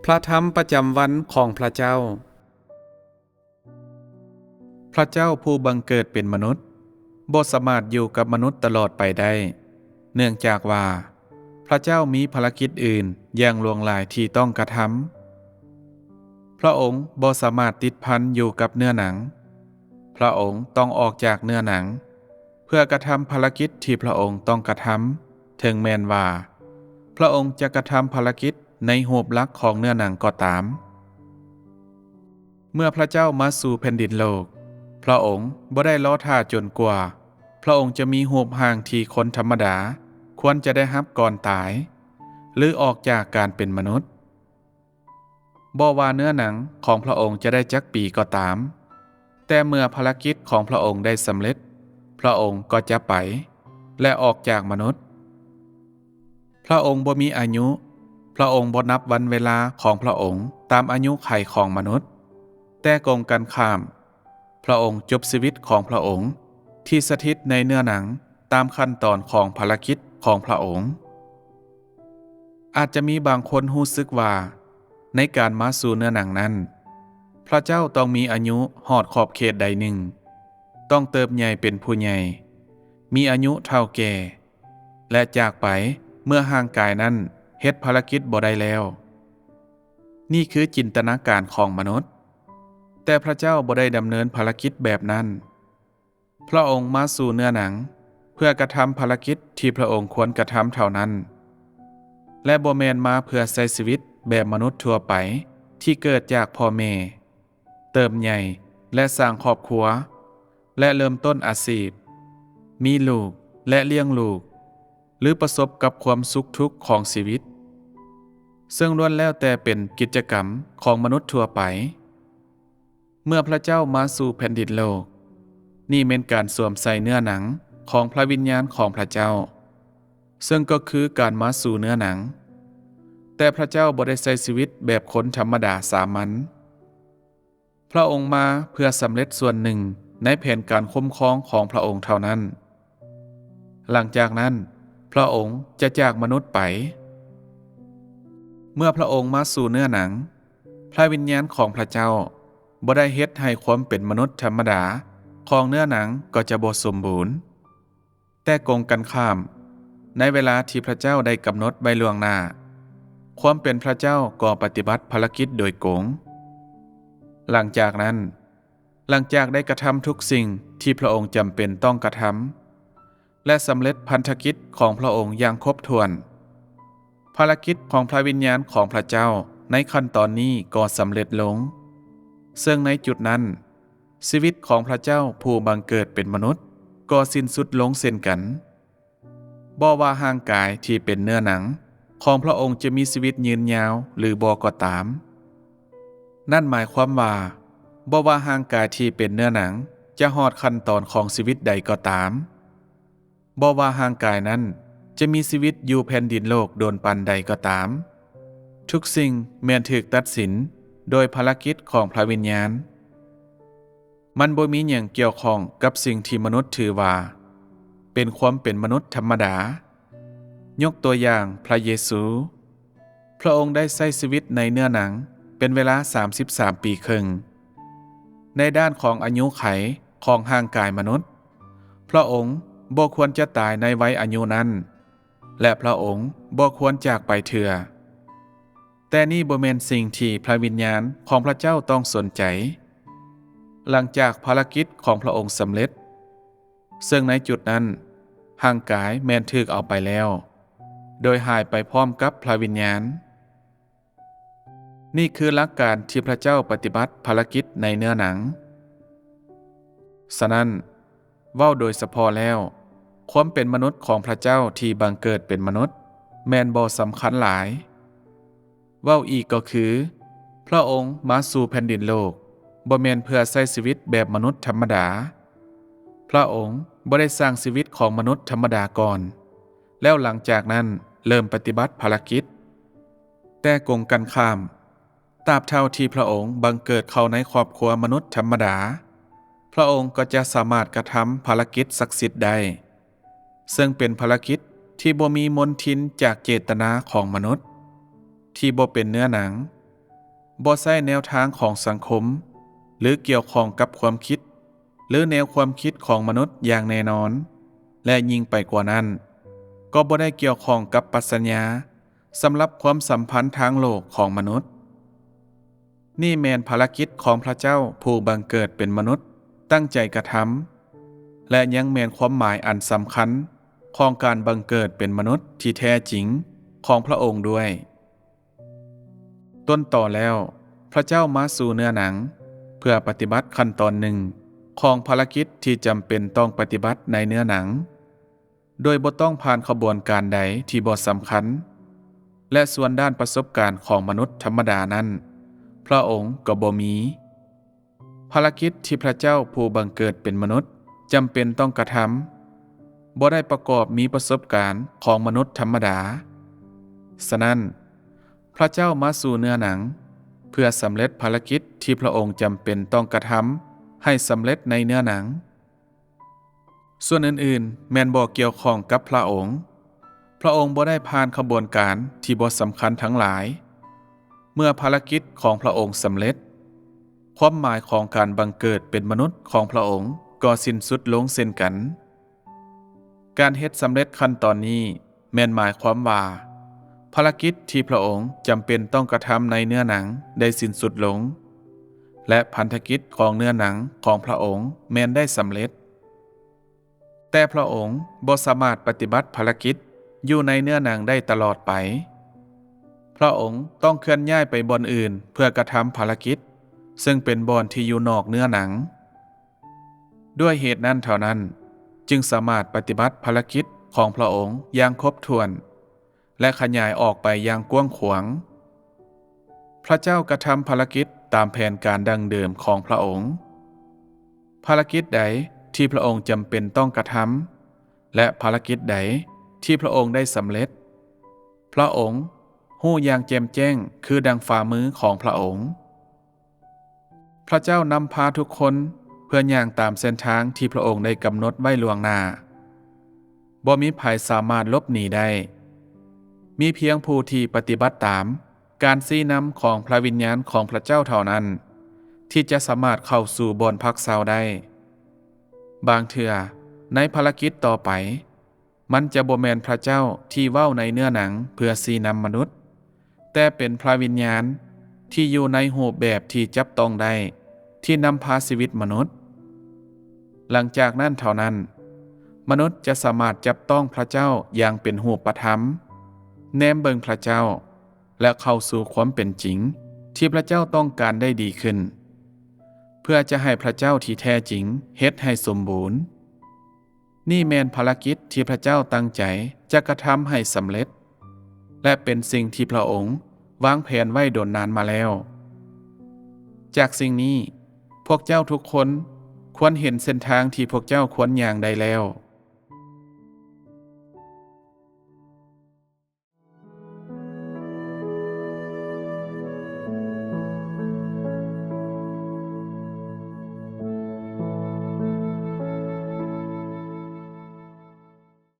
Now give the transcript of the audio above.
ພະທຳປະຈຳວັນຂອງພະເຈົ້າ. ພະເຈົ້າຜູ້ບັງເກີດເປັນມະນຸດ ບໍ່ສາມາດຢູ່ກັບມະນຸດຕະຫຼອດໄປໄດ້, ເນື່ອງຈາກວ່າພະເຈົ້າມີພາລະກິດອື່ນຢ່າງຫຼວງຫຼາຍທີ່ຕ້ອງກະທຳ. ພະອົງບໍ່ສາມາດຕິດພັນຢູ່ກັບເນື້ອໜັງ. ພະອົງຕ້ອງອອກຈາກເນື້ອໜັງ ເພື່ອກະທຳພາລະກິດທີ່ພະອົງຕ້ອງກະທຳ, ເຖິງແມ່ນວ່າພະອົງຈະກະທຳພາລະກິດໃນຮູບລັກຂອງເນື້ອໜັງກໍຕາມ. ເມື່ອພະເຈົ້າມາສູ່ແຜ່ນດິນໂລກ, ພະອົງບໍ່ໄດ້ລໍຖ້າຈົນກວ່າພະອົງຈະມີຮູບຮ່າງທີ່ຄົນທຳມະດາຄວນຈະໄດ້ຮັບກ່ອນຕາຍ ຫຼື ອອກຈາກການເປັນມະນຸດ. ບໍ່ວ່າເນື້ອໜັງຂອງພະອົງຈະໄດ້ຈັກປີກໍຕາມ, ແຕ່ເມື່ອພາລະກິດຂອງພະອົງໄດ້ສຳເລັດ, ພະອົງກໍຈະໄປ ແລະ ອອກຈາກມະນຸດ. ພະອົງບໍ່ມີອາຍຸ, ພະອົງບໍ່ນັບວັນເວລາຂອງພະອົງຕາມອາຍຸໄຂຂອງມະນຸດ, ແຕ່ກົງກັນຂ້າມ, ພະອົງຈົບຊີວິດຂອງພະອົງທີ່ສະຖິດໃນເນື້ອໜັງຕາມຂັ້ນຕອນຂອງພາລະກິດຂອງພະອົງ. ອາດຈະມີບາງຄົນຮູ້ສຶກວ່າ ໃນການມາສູ່ເນື້ອໜັງນັ້ນ, ພະເຈົ້າຕ້ອງມີອາຍຸຮອດຂອບເຂດໃດໜຶ່ງ, ຕ້ອງເຕີບໃຫຍ່ເປັນຜູ້ໃຫຍ່, ມີອາຍຸເຖົ້າແກ່ ແລະ ຈາກໄປເມື່ອຮ່າງກາຍນັ້ນເຮັດພາລະກິດບໍ່ໄດ້ແລ້ວ. ນີ້ຄືຈິນຕະນາການຂອງມະນຸດ, ແຕ່ພະເຈົ້າບໍ່ໄດ້ດຳເນີນພາລະກິດແບບນັ້ນ. ພະອົງມາສູ່ເນື້ອໜັງເພື່ອກະທຳພາລະກິດທີ່ພະອົງຄວນກະທຳເທົ່ານັ້ນ ແລະ ບໍ່ແມ່ນມາເພື່ອໃຊ້ຊີວິດແບບມະນຸດທົ່ວໄປທີ່ເກີດຈາກພໍ່ແມ່, ເຕີບໃຫຍ່ ແລະ ສ້າງຄອບຄົວ ແລະ ເລີ່ມຕົ້ນອາຊີບ, ມີລູກ ແລະ ລ້ຽງລູກ ຫຼື ປະສົບກັບຄວາມສຸກທຸກຂອງຊີວິດ, ເຊິ່ງລ້ວນແລ້ວແຕ່ເປັນກິດຈະກຳຂອງມະນຸດທົ່ວໄປ. ເມື່ອພະເຈົ້າມາສູ່ແຜ່ນດິນໂລກ, ນີ້ແມ່ນການສວມໃສ່ເນື້ອໜັງຂອງພະວິນຍານຂອງພະເຈົ້າ, ເຊິ່ງກໍຄືການມາສູ່ເນື້ອໜັງ. ແຕ່ພະເຈົ້າບໍ່ໄດ້ໃຊ້ຊີວິດແບບຄົນທຳມະດາສາມັນ. ພະອົງມາເພື່ອສຳເລັດສ່ວນໜຶ່ງໃນແຜນການຄຸ້ມຄອງຂອງພະອົງເທົ່ານັ້ນ. ຫຼັງຈາກນັ້ນ, ພະອົງຈະຈາກມະນຸດໄປ. ເມື່ອພະອົງມາສູ່ເນື້ອໜັງ, ພະວິນຍານຂອງພະເຈົ້າບໍ່ໄດ້ເຮັດໃຫ້ຄວາມເປັນມະນຸດທຳມະດາຂອງເນື້ອໜັງກໍຈະບໍ່ສົມບູນ. ແຕ່ກົງກັນຂ້າມ, ໃນເວລາທີ່ພະເຈົ້າໄດ້ກຳນົດໄວ້ລ່ວງໜ້າ, ຄວາມເປັນພະເຈົ້າກໍປະຕິບັດພາລະກິດໂດຍກົງ. ຫຼັງຈາກນັ້ນ, ຫຼັງຈາກໄດ້ກະທຳທຸກສິ່ງທີ່ພະອົງຈຳເປັນຕ້ອງກະທຳ ແລະ ສຳເລັດພັນທະກິດຂອງພະອົງຢ່າງຄົບຖ້ວນ, ພາລະກິດຂອງພະວິນຍານຂອງພະເຈົ້າໃນຂັ້ນຕອນນີ້ກໍສຳເລັດລົງ, ເຊິ່ງໃນຈຸດນັ້ນ, ຊີວິດຂອງພະເຈົ້າຜູ້ບັງເກີດເປັນມະນຸດກໍສິ້ນສຸດລົງເຊັ່ນກັນ. ບໍ່ວ່າຮ່າງກາຍທີ່ເປັນເນື້ອໜັງຂອງພະອົງຈະມີຊີວິດຍືນຍາວ ຫຼື ບໍ່ກໍຕາມ, ນັ້ນໝາຍຄວາມວ່າ ບໍ່ວ່າຮ່າງກາຍທີ່ເປັນເນື້ອໜັງຈະຮອດຂັ້ນຕອນຂອງຊີວິດໃດກໍຕາມ, ບໍ່ວ່າຮ່າງກາຍນັ້ນຈະມີຊີວິດຢູ່ແຜ່ນດິນໂລກດົນປານໃດກໍຕາມ, ທຸກສິ່ງແມ່ນຖືກຕັດສິນໂດຍພາລະກິດຂອງພະວິນຍານ. ມັນບໍ່ມີຫຍັງກ່ຽວຂ້ອງກັບສິ່ງທີ່ມະນຸດຖືວ່າເປັນຄວາມເປັນມະນຸດທຳມະດາ. ຍົກຕົວຢ່າງພະເຢຊູ, ພະອົງໄດ້ໃຊ້ຊີວິດໃນເນື້ອໜັງເປັນເວລາສາມສິບສາມປີເຄິ່ງ. ໃນດ້ານຂອງອາຍຸໄຂຂອງຮ່າງກາຍມະນຸດ, ພະອົງບໍ່ຄວນຈະຕາຍໃນໄວອາຍຸນັ້ນ ແລະ ພະອົງບໍ່ຄວນຈາກໄປເທື່ອ. ແຕ່ນີ້ບໍ່ແມ່ນສິ່ງທີ່ພະວິນຍານຂອງພະເຈົ້າຕ້ອງສົນໃຈ. ຫຼັງຈາກພາລະກິດຂອງພະອົງສຳເລັດ, ເຊິ່ງໃນຈຸດນັ້ນ, ຮ່າງກາຍແມ່ນຖືກເອົາໄປແລ້ວ, ໂດຍຫາຍໄປພ້ອມກັບພະວິນຍານ. ນີ້ຄືຫຼັກການທີ່ພະເຈົ້າປະຕິບັດພາລະກິດໃນເນື້ອໜັງ. ສະນັ້ນ, ເວົ້າໂດຍສະເພາະແລ້ວ, ຄວາມເປັນມະນຸດຂອງພະເຈົ້າທີ່ບັງເກີດເປັນມະນຸດແມ່ນບໍ່ສຳຄັນຫຼາຍ. ເວົ້າອີກກໍຄື, ພະອົງມາສູ່ແຜ່ນດິນໂລກ ບໍ່ແມ່ນເພື່ອໃຊ້ຊີວິດແບບມະນຸດທຳມະດາ. ພະອົງບໍ່ໄດ້ສ້າງຊີວິດຂອງມະນຸດທຳມະດາກ່ອນ, ແລ້ວຫຼັງຈາກນັ້ນເລີ່ມປະຕິບັດພາລະກິດ. ແຕ່ກົງກັນຂ້າມ, ຕາບເທົ່າທີ່ພະອົງບັງເກີດເຂົ້າໃນຄອບຄົວມະນຸດທຳມະດາ, ພະອົງກໍຈະສາມາດກະທຳພາລະກິດສັກສິດໄດ້, ເຊິ່ງເປັນພາລະກິດທີ່ບໍ່ມີມົນທິນຈາກເຈດຕະນາຂອງມະນຸດ, ທີ່ບໍ່ເປັນເນື້ອໜັງ, ບໍ່ໃຊ້ແນວທາງຂອງສັງຄົມ ຫຼື ກ່ຽວຂ້ອງກັບຄວາມຄິດ ຫຼື ແນວຄວາມຄິດຂອງມະນຸດຢ່າງແນ່ນອນ ແລະ ຍິ່ງໄປກວ່ານັ້ນ, ກໍບໍ່ໄດ້ກ່ຽວຂ້ອງກັບປັດຊະຍາສຳລັບຄວາມສຳພັນທາງໂລກຂອງມະນຸດ. ນີ້ແມ່ນພາລະກິດຂອງພະເຈົ້າຜູ້ບັງເກີດເປັນມະນຸດຕັ້ງໃຈກະທຳ ແລະ ຍັງແມ່ນຄວາມໝາຍອັນສຳຄັນຂອງການບັງເກີດເປັນມະນຸດທີ່ແທ້ຈິງຂອງພະອົງດ້ວຍ. ຕົ້ນຕໍແລ້ວ, ພະເຈົ້າມາສູ່ເນື້ອໜັງ ເພື່ອປະຕິບັດຂັ້ນຕອນໜຶ່ງຂອງພາລະກິດທີ່ຈຳເປັນຕ້ອງປະຕິບັດໃນເນື້ອໜັງ, ໂດຍບໍ່ຕ້ອງຜ່ານຂະບວນການໃດທີ່ບໍ່ສຳຄັນ, ແລະ ສ່ວນດ້ານປະສົບການຂອງມະນຸດທຳມະດານັ້ນ, ພະອົງກໍບໍ່ມີ. ພາລະກິດທີ່ພະເຈົ້າຜູ້ບັງເກີດເປັນມະນຸດຈຳເປັນຕ້ອງກະທຳ ບໍ່ໄດ້ປະກອບມີປະສົບການຂອງມະນຸດທຳມະດາ. ສະນັ້ນ, ພະເຈົ້າມາສູ່ເນື້ອໜັງ ເພື່ອສຳເລັດພາລະກິດທີ່ພະອົງຈຳເປັນຕ້ອງກະທຳໃຫ້ສຳເລັດໃນເນື້ອໜັງ. ສ່ວນອື່ນໆແມ່ນບໍ່ກ່ຽວຂ້ອງກັບພະອົງ. ພະອົງບໍ່ໄດ້ຜ່ານຂະບວນການທີ່ບໍ່ສຳຄັນທັງຫຼາຍ. ເມື່ອພາລະກິດຂອງພະອົງສຳເລັດ, ຄວາມໝາຍຂອງການບັງເກີດເປັນມະນຸດຂອງພະອົງກໍສິ້ນສຸດລົງເຊັ່ນກັນ. ການເຮັດສຳເລັດຂັ້ນຕອນນີ້ແມ່ນໝາຍຄວາມວ່າ ພາລະກິດທີ່ພະອົງຈຳເປັນຕ້ອງກະທຳໃນເນື້ອໜັງໄດ້ສິ້ນສຸດລົງ ແລະ ພັນທະກິດຂອງເນື້ອໜັງຂອງພະອົງແມ່ນໄດ້ສຳເລັດ. ແຕ່ພະອົງບໍ່ສາມາດປະຕິບັດພາລະກິດຢູ່ໃນເນື້ອໜັງໄດ້ຕະຫຼອດໄປ. ພະອົງຕ້ອງເຄື່ອນຍ້າຍໄປບ່ອນອື່ນເພື່ອກະທຳພາລະກິດ ເຊິ່ງເປັນບ່ອນທີ່ຢູ່ນອກເນື້ອໜັງ. ດ້ວຍເຫດນັ້ນເທົ່ານັ້ນ, ຈຶ່ງສາມາດປະຕິບັດພາລະກິດຂອງພະອົງຢ່າງຄົບຖ້ວນ ແລະ ຂະຫຍາຍອອກໄປຢ່າງກວ້າງຂວາງ. ພະເຈົ້າກະທຳພາລະກິດຕາມແຜນການດັ້ງເດີມຂອງພະອົງ. ພາລະກິດໃດທີ່ພະອົງຈຳເປັນຕ້ອງກະທຳ ແລະ ພາລະກິດໃດທີ່ພະອົງໄດ້ສຳເລັດ, ພະອົງຮູ້ຢ່າງແຈ່ມແຈ້ງຄືດັ່ງຝ່າມືຂອງພະອົງ. ພະເຈົ້ານຳພາທຸກຄົນເພື່ອຍ່າງຕາມເສັ້ນທາງທີ່ພະອົງໄດ້ກຳນົດໄວ້ລ່ວງໜ້າ. ບໍ່ມີໃຜສາມາດຫຼົບໜີໄດ້. ມີພຽງຜູ້ທີ່ປະຕິບັດຕາມການຊີ້ນຳຂອງພະວິນຍານຂອງພະເຈົ້າເທົ່ານັ້ນ ທີ່ຈະສາມາດເຂົ້າສູ່ບ່ອນພັກເຊົາໄດ້. ບາງເທື່ອໃນພາລະກິດຕໍ່ໄປ, ມັນຈະບໍ່ແມ່ນພະເຈົ້າທີ່ເວົ້າໃນເນື້ອໜັງເພື່ອຊີ້ນຳມະນຸດ, ແຕ່ເປັນພະວິນຍານທີ່ຢູ່ໃນຮູບແບບທີ່ຈັບຕ້ອງໄດ້ທີ່ນຳພາຊີວິດມະນຸດ. ຫຼັງຈາກນັ້ນເທົ່ານັ້ນ, ມະນຸດຈະສາມາດຈັບຕ້ອງພະເຈົ້າຢ່າງເປັນຮູບປະທຳ, ແນມເບິ່ງພະເຈົ້າ ແລະ ເຂົ້າສູ່ຄວາມເປັນຈິງທີ່ພະເຈົ້າຕ້ອງການໄດ້ດີຂຶ້ນ, ເພື່ອຈະໃຫ້ພະເຈົ້າທີ່ແທ້ຈິງເຮັດໃຫ້ສົມບູນ. ນີ້ແມ່ນພາລະກິດທີ່ພະເຈົ້າຕັ້ງໃຈຈະກະທຳໃຫ້ສຳເລັດ ແລະ ເປັນສິ່ງທີ່ພະອົງວາງແຜນໄວ້ດົນນານມາແລ້ວ. ຈາກສິ່ງນີ້, ພວກເຈົ້າທຸກຄົນຄວນເຫັນເສັ້ນທາງທີ່ພວກເຈົ້າຄວນຍ່າງໄດ້ແລ້ວ.